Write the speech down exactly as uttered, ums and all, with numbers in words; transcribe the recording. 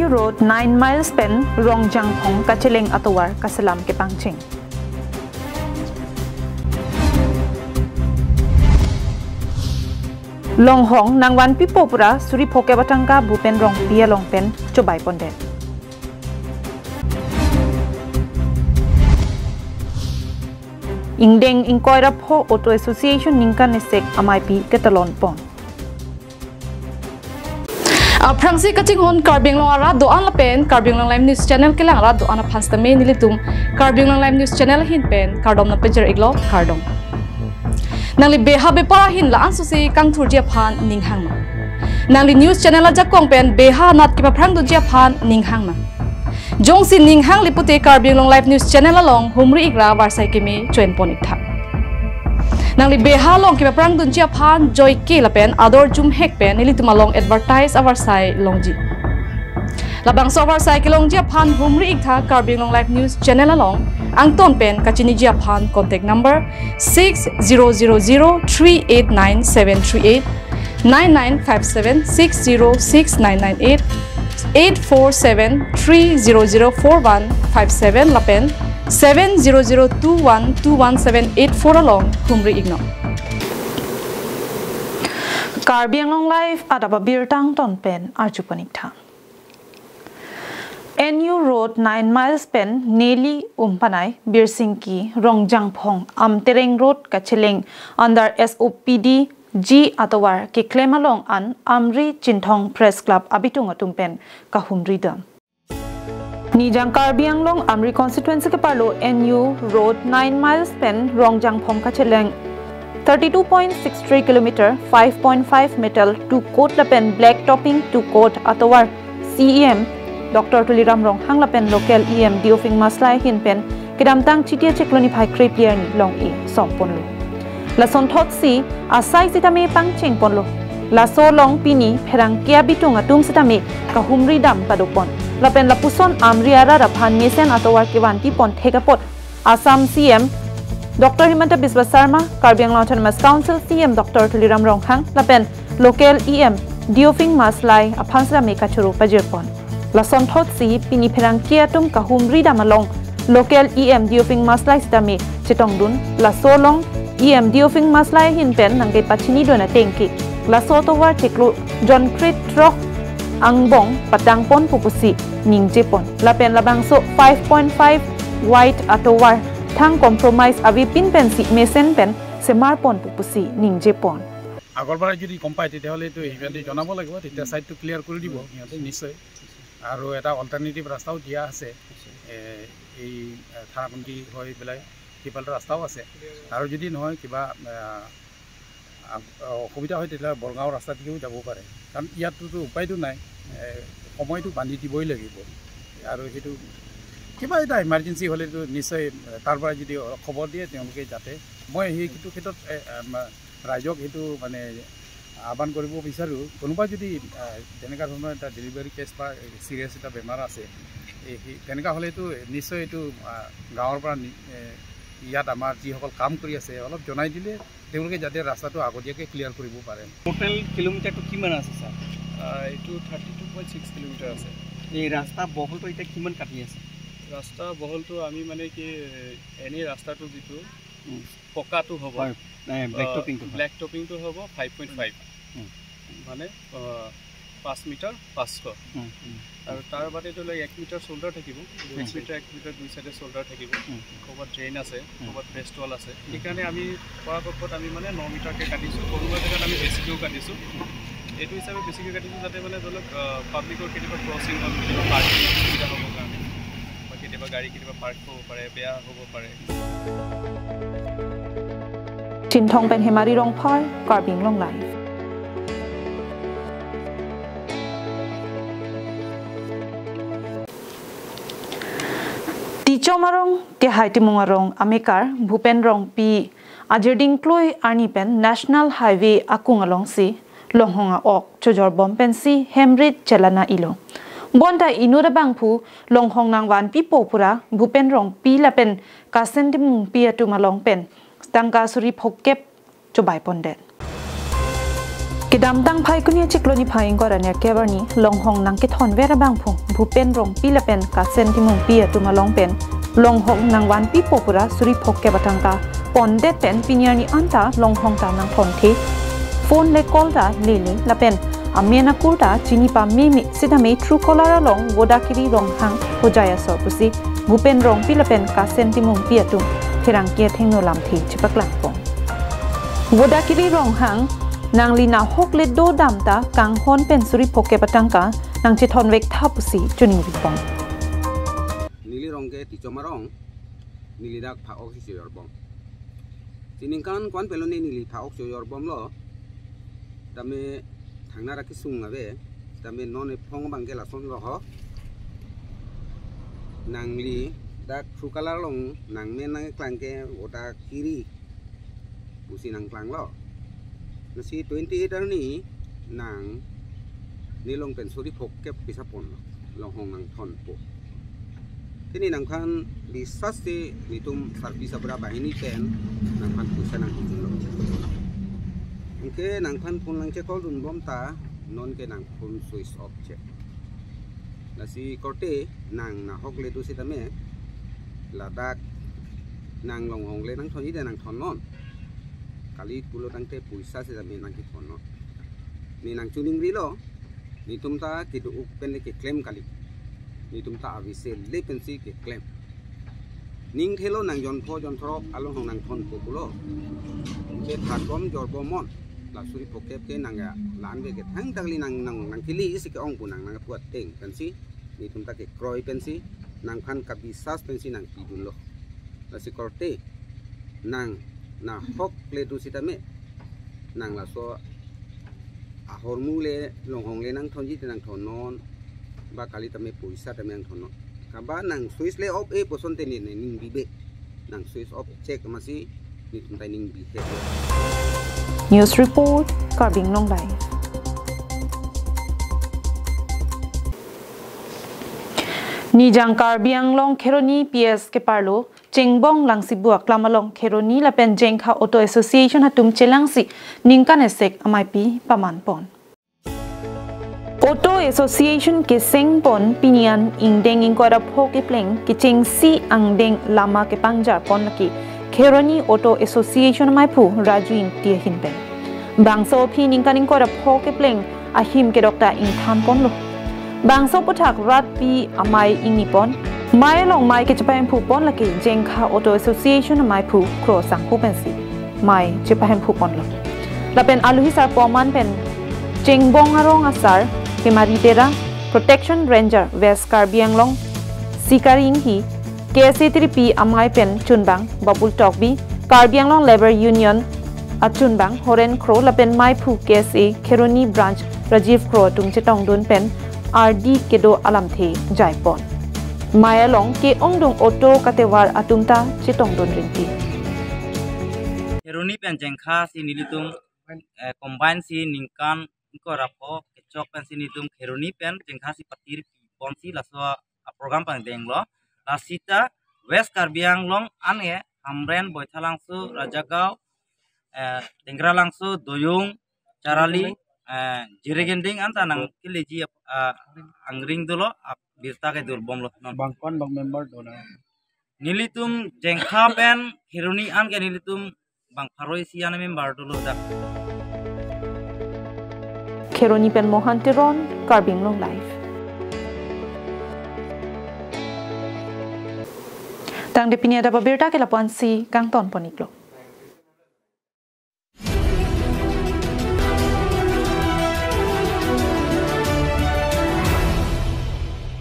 Road nine miles pen Rongjangphong kacheleng atovar kaselam kepangcheng. Longhong nangvanpipo pura suri phokep atangka Bhupen Rongpi along pen chobaipondet. Ingdeng ingkoi ra pho Auto Association ningkan esek ameipi ketalonpon. Aphrangsi kachinghon Karbi Anglong arat do-an lapen Karbi Anglong Live News Channel kelang arat do-an aphan sitame nelitum Karbi Anglong Live News Channel ahin pen kardom nangpajir-iklo, kardom. Nangli beha bepar ahin la-ansosi kangthurji aphan ning hangma. Nangli news channel ajakong pen beha anat kepaphrangdunji aphan ning hangma. Jongsi ning hangli pute Karbi Anglong Live News Channel along humri-ik ra varsai keme choenpon-ik tha. Nangli beha along kepaphrangdunji aphan joike lapen ador jumhek pen nelitum along advertise avarsai longji. Labangso avarsai kelongji aphan humri-ik tha Karbi Anglong Live News Channel along, angton pen kachiniji aphan contact number six zero zero zero three eight nine seven three eight, nine nine five seven six zero six nine nine eight, eight four seven three zero zero four one five seven lapen seven zero zero two one two one seven eight four along humri-iknon. Karbi Anglong Live adap abirta angton pen arjupon-ik tha. N U Road nine miles pen Neli Umpanai Birsingki Rongjangphong Amtereng Road kacheleng under S O P D G atovar keklem along an Amri Chinthong Press Club abitung atum pen kahumridam. Nijang Karbi Anglong Amri constituency keparlo N U Road nine miles pen Rongjangphong kacheleng thirty two point six three kilometer, five point five meter two coat lapen black topping two coat atovar C E M Doctor Tuliram Ronghang lapen local E M Deophing Maslai ahin pen kedamtang Chiti achiklo niphai krephli arni long-e somponlo. Lasonthotsi asai sitame pangchengponlo. Laso along pini pherangke abitung atum sitame kahumridam padopon. Lapen lapuson Amri arat aphan mesen atovar kevanpipon thek apot Assam C E M Doctor Himanta Biswa Sarma, Karbi Anglong Autonomous Council C E M Doctor Tuliram Ronghang lapen local E M Deophing Maslai aphan sitame kachoro pajirpon. Lasonthotsi pini pherangke atum kahumridam along local E M Deophing Maslai sitame chetongdun. Laso along E M Deophing Maslai ahin pen nangkepachinidun ateng ke laso atovar chiklo jon krethrok angbong patangpon pu pusi ningjepon. Lapen labangso five point five wide atovar thang compromise avepin pensi mesen pen semarpon pu pusi ningjepon. আগৰ পৰাই যদি গম পায়, তেতিয়াহ'লে এইটো সিহঁতে জনাব লাগিব, তেতিয়া ছাইটটো ক্লিয়াৰ কৰি দিব সিহঁতে নিশ্চয়। আৰু এটা অল্টাৰনেটিভ ৰাস্তাও দিয়া আছে, এ, এই, এ, থানাপতি হৈ পেলাই সেইফালে ৰাস্তাও আছে। আৰু যদি নহয়, কিবা, আ, আ, অসুবিধা হয়, তেতিয়াহ'লে বৰগাঁও ৰাস্তাদিও যাব পাৰে, কাৰণ ইয়াততো উপায়তো নাই, এ, সময়টো বান্ধি দিবই লাগিব। আৰু সেইটো কিবা এটা ইমাৰ্জেঞ্চি হ'লেতো নিশ্চয়, এ, তাৰ পৰা যদি খবৰ দিয়ে তেওঁলোকে, যাতে মই সেইটো ক্ষেত্ৰত, এ, এ, মা-, ৰাইজক সেইটো মানে আহ্বান কৰিব বিচাৰোঁ, কোনোবা যদি, আহ, তেনেকুৱা ধৰণৰ এটা ডেলিভাৰী কেছ বা ছিৰিয়াছ এটা বেমাৰ আছে, এই সেই তেনেকুৱা হ'লেতো নিশ্চয় এইটো, আহ, গাঁৱৰ পৰা নি-, এ, ইয়াত আমাৰ যিসকল কাম কৰি আছে, অলপ জনাই দিলে তেওঁলোকে যাতে ৰাস্তাটো আগতীয়াকৈ ক্লিয়াৰ কৰিব পাৰে। টোটেল কিলোমিটাৰটো কিমান আছে, ছাৰ? আহ, এইটো thirty two point six kilometre আছে। এই ৰাস্তা বহলটো এতিয়া কিমান কাটি আছে? ৰাস্তা বহলটো আমি মানে কি, এনেই ৰাস্তাটো যিটো উম। পকাটো হ'ব, হয়, নাই, ব্লেক আহ, টপিংটো হয়। ব্লেক টপিংটো হ'ব ফাইভ পইণ্ট ফাইভ। উম। মানে, আহ, পাঁচ মিটাৰ পাঁচশ। উম, উম। আৰু তাৰ বাদে ধৰি লওক এক মিটাৰ চ'ল্ডাৰ থাকিব, এক উম। মিটাৰ, এক মিটাৰ দুই চাইডে চ'ল্ডাৰ থাকিব, উম। ক'ৰবাত ড্ৰেইন আছে, উম। ক'ৰবাত ব্ৰেষ্ট ৱাল আছে। উম। সেইকাৰণে আমি পৰাপক্ষত আমি মানে ন মিটাৰকৈ কাটিছোঁ, কোনোবা জেগাত আমি বেছিকৈও কাটিছোঁ। এইটো হিচাপে বেছিকৈ কাটিছোঁ যাতে মানে ধৰি লওক, আহ, পাব্লিকৰ কেতিয়াবা ক্ৰচিং হ'ল, কেতিয়াবা পাৰ্কিং অসুবিধা হ'বৰ কাৰণে, বা কেতিয়াবা গাড়ী কেতিয়াবা পাৰ্ক হ'ব পাৰে, বেয়া হ'ব পাৰে। Chinthong pen Hemari Rongphar, Karbi Anglong Live. Tichom arong kehai Timung arong amekar Bhupen Rongpi ajirding klui arni pen National Highway akung alongsi longhong a-ok chojorbom pensi hemrit chelana ilo. Bonta inut abangphu longhong nangvanpipo pura Bhupen Rongpi lapen Kasen Timungpi atum along pen tangka suri phokep chobaipondet. Kedamtang Phaikuni achiklo niphai ingkoi ra nerkep arni longhong nangkethonver abangphu Bhupen Rongpi lapen Kasen Timungpi atum along pen longhong nangvanpipo pu ra suri phokep atangka pondet pen pini arni anta longhong ta nangthonthe. Phone le call ta lele lapen amen akur ta chini pameme sitame Truecaller along Vodakiri Ronghang hojai asor pusi Bhupen Rongpi lapen Kasen Timungpi atum pherangke athengno lamthe chepaklangpon. Vodakiri Ronghang, nangli nahok le dodam ta kanghon pen suri phokep atangka nangchethonvek tha pusi choningripon. Neli rong ke Tichom arong, neli dak pha-ok si chojorbom. Si ningkan ko-an pulo ne neli pha-ok chojorbomlo. Tame thangnar akesung ave, tame non ephong abang ke lason lo ho. Nangli dak Truecaller along nangmen nangklang ke Vodakiri pusi nangklanglo. Lasi twenty-eight arni nang nelong pen suri phokep pisa ponlo, longhong nangthonpo. Tini nangphan bisas si netum sarpi sabra banghini pen nangphan poisa nangdunlo. Anke nangphan phone nangche-call dunbom ta, non ke nang phone switch off che. Lasi korte nang nahok le do sitame ladak nang longhong le nangthonji te nangthonnon. Kali pulo tangte poisa sitame nangkethonnon. Ne nangchoningrilo, netum ta kedo-ok pen le keklem kali. Netum ta avese le pensi keklem. Ning thelo nang jonpho jonthrok along hong nangthonpo pulo. Ke tharbom jorbom non. La suri phokep ke nang ya lan ve ke thangta kali nang nang nangkele isi ke-ong pu nang nangpuat teng pensi netum ta kekroi pensi nangphan kabisas pensi nangpidunlo. Lasi korte nang nahok le do sitame nang laso ahormu le longhong le nangthonji te nangthonnon, ba kali tame poisa tame nangthonnon. Kaba nang switch le off-e pu asonte ne ne ningbibe. Nang switch off che amatsi netum ta ningbihe. News report, Karbi Anglong Live. Nijang Karbi Anglong Kheroni P S keparlo Chengbong Langsibu aklam along Kheroni lapen Jengkha Auto Association atum chelangsi ningkan esek amaipi pamanpon. Auto Association kesengpon pini an ingdeng ingkoi ra pho kepleng kechengsi angdeng lama kepangjarpon lake Kheroni Auto Association amaiphu Raju Ingti ahin pen. Bangso aphi ningkan ingkoi ra pho kepleng ahim kedok ta ingthanponlo. Bangso aphuthak ratpi amei ingnipon. Mei along mei kechepahemphupon lake Jengkha Auto Association amaiphu Kro Sangpu pensi mei chepahemphuponlo. Lapen aluhi sarpo aman pen Chengbong arong asar Hemari Tera, Protection Ranger West Karbi Anglong Sikari Inghi, K S A tiripi amei pen chunbang Babul Tokbi, Karbi Anglong Labour Union achunbang Horen Kro lapen meiphu K S A Kheroni Branch Rajiv Kro atum chetongdun pen ardi kedo alamthe jaipon. Mei along ke-ongdung auto katevar atum ta chetongdun rinti. Kheroni pen Jengkha si nelitum, eh, combine si ningkan ingkoi ra pho kechok pensi nelitum Kheroni pen Jengkha si patirpiponsi laso a-program pangdenglo. Lasita West Karbi Anglong an ke Hamren, Baithalangso, Rajagaon, eh, Dengralangso, Doyung, Charali, eh, Jirikinding anta nangkeleji, ah, angring dolo, ah, birta kedurbomlo non. Bang ko-an bang member dona? Nelitum Jengkha pen Kheroni an ke nelitum bang pharo isi an member dolo dak. Kheroni pen Mohan Teron, Karbi Anglong Live. Tangte pini adap abirta ke lapu-ansi kangtonpon-iklo.